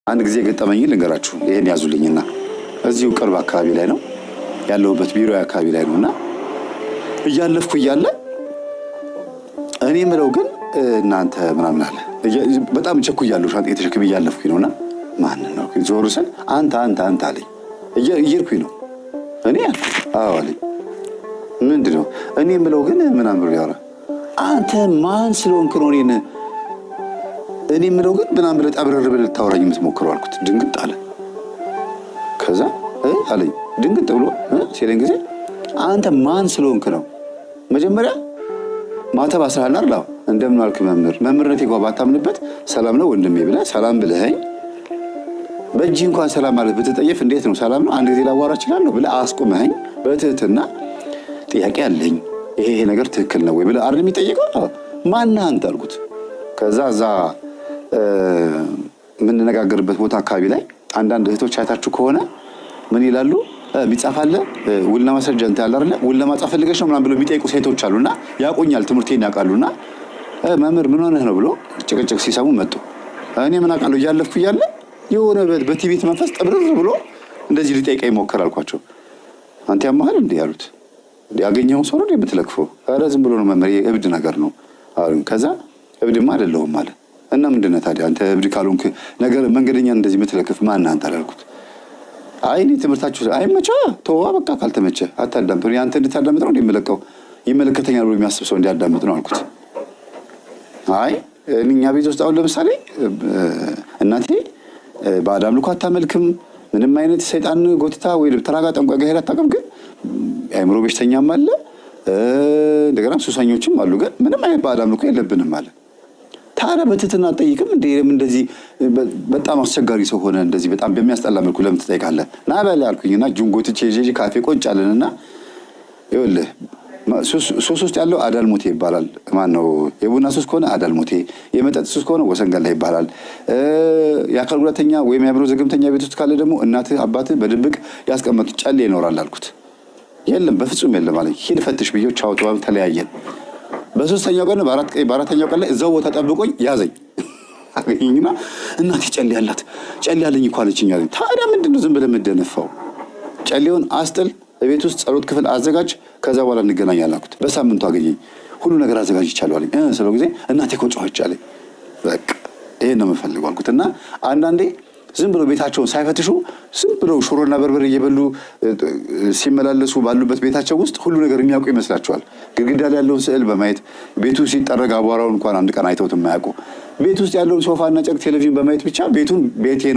አንድ ጊዜ የገጠመኝ ልንገራችሁ። ይሄን ያዙልኝና እዚሁ ቅርብ አካባቢ ላይ ነው ያለሁበት፣ ቢሮ አካባቢ ላይ ነው። እና እያለፍኩ እያለ እኔ ምለው ግን እናንተ ምናምን አለ። በጣም ቸኩያለሁ፣ ሻንጣ ተሸክሜ እያለፍኩኝ ነውና ማንን ነው ዞር ስል አንተ አንተ አንተ አለኝ። እየሄድኩኝ ነው እኔ አልኩት። አዎ አለኝ። ምንድን ነው? እኔ የምለው ግን ምናምን ብሎ ያወራ። አንተ ማን ስለሆንክ ነው እኔን እኔ የምለው ግን ምናምን ብለህ ጠብረር ብለህ ልታወራኝ የምትሞክረው አልኩት። ድንግጥ አለ። ከዛ አለኝ፣ ድንግጥ ብሎ ሲለኝ ጊዜ አንተ ማን ስለሆንክ ነው? መጀመሪያ ማተብ አስረሃል አይደል? አዎ። እንደምን ዋልክ መምህር። መምህርነቴ እንኳን ባታምንበት ሰላም ነው ወንድሜ ብለህ ሰላም ብለኸኝ፣ በእጅህ እንኳን ሰላም ማለት ብትጠየፍ እንዴት ነው፣ ሰላም ነው፣ አንድ ጊዜ ላዋራ እችላለሁ ብለህ አስቁመኸኝ፣ በትህትና ጥያቄ አለኝ፣ ይሄ ይሄ ነገር ትክክል ነው ወይ ብለህ አይደል የሚጠይቀው? ማነህ አንተ አልኩት። ከዛ እዛ የምንነጋገርበት ቦታ አካባቢ ላይ አንዳንድ እህቶች አይታችሁ ከሆነ ምን ይላሉ? የሚጻፍ አለ፣ ውልና ማስረጃ እንትን ያለ አይደለ፣ ውል ለማጻፍ ፈልገሽ ነው ምናምን ብሎ የሚጠይቁ ሴቶች አሉና ያውቁኛል፣ ትምህርቴን ያውቃሉና መምህር ምን ሆነህ ነው ብሎ ጭቅጭቅ ሲሰሙ መጡ። እኔ ምን አውቃለሁ፣ እያለፍኩ እያለ የሆነ በትዕቢት መንፈስ ጥብርር ብሎ እንደዚህ ሊጠይቀኝ ሞከር አልኳቸው። አንተ ያመሃል እንዴ ያሉት። ያገኘውን ሰው ነው የምትለክፈው? ኧረ ዝም ብሎ ነው መምህር፣ እብድ ነገር ነው አሉኝ። ከዛ እብድማ አይደለሁም አለ። እና ምንድን ነህ ታዲያ፣ አንተ እብድ ካልሆንክ ነገር መንገደኛ እንደዚህ የምትለክፍ ማነህ አንተ አላልኩት። አይ እኔ ትምህርታችሁ አይመቻ ተዋ፣ በቃ ካልተመቸ አታዳምጥ። አንተ እንድታዳምጥ ነው እንደሚለቀው፣ ይመለከተኛል ብሎ የሚያስብ ሰው እንዲያዳምጥ ነው አልኩት። አይ እኛ ቤት ውስጥ አሁን ለምሳሌ እናቴ ባዕድ አምልኮ አታመልክም። ምንም አይነት ሰይጣን ጎትታ ወይ ደብተራ ጋር ጠንቋይ ጋር ሄዳ አታውቅም። ግን የአእምሮ በሽተኛም አለ፣ እንደገና ሱሰኞችም አሉ። ግን ምንም አይነት ባዕድ አምልኮ የለብንም አለ። ታዲያ በትህትና አትጠይቅም እንዴ? እንደዚህ በጣም አስቸጋሪ ሰው ሆነ እንደዚህ በጣም በሚያስጠላ መልኩ ለምን ትጠይቃለህ? ና በል አልኩኝና እጁን ጎትቼ ይዤ ካፌ ቁጭ አለንና ይኸውልህ፣ ሱስ ውስጥ ያለው አዳልሞቴ ይባላል። ማን ነው? የቡና ሱስ ከሆነ አዳልሞቴ፣ የመጠጥ ሱስ ከሆነ ወሰንገላ ይባላል። የአካል ጉዳተኛ ወይም የአእምሮ ዘገምተኛ ቤት ውስጥ ካለ ደግሞ እናትህ አባትህ በድብቅ ያስቀመጡት ጨሌ ይኖራል አልኩት። የለም፣ በፍጹም የለም አለኝ። ሂድ ፈትሽ ብዬው ቻው ተባብለን ተለያየን። በሶስተኛው ቀን በአራተኛው ቀን ላይ እዛው ቦታ ጠብቆኝ ያዘኝ። አገኘኝና እናቴ ጨሌ አላት፣ ጨሌ አለኝ እኮ አለችኝ አለኝ። ታዲያ ምንድን ነው ዝም ብለህ የምትደነፋው? ጨሌውን አስጥል፣ ቤት ውስጥ ጸሎት ክፍል አዘጋጅ፣ ከዛ በኋላ እንገናኛለን አልኩት። በሳምንቱ አገኘኝ። ሁሉ ነገር አዘጋጅቻለሁ አለኝ። ስለው ጊዜ እናቴ እኮ ጮኸች አለኝ። በቃ ይሄን ነው የምፈልገው አልኩት። እና አንዳንዴ ዝም ብሎ ቤታቸውን ሳይፈትሹ ዝም ብሎ ሽሮና በርበሬ እየበሉ ሲመላለሱ ባሉበት ቤታቸው ውስጥ ሁሉ ነገር የሚያውቁ ይመስላቸዋል። ግድግዳ ላይ ያለውን ስዕል በማየት፣ ቤቱ ሲጠረግ አቧራውን እንኳን አንድ ቀን አይተውት የማያውቁ፣ ቤት ውስጥ ያለውን ሶፋና ጨርቅ፣ ቴሌቪዥን በማየት ብቻ ቤቱን ቤቴ ነው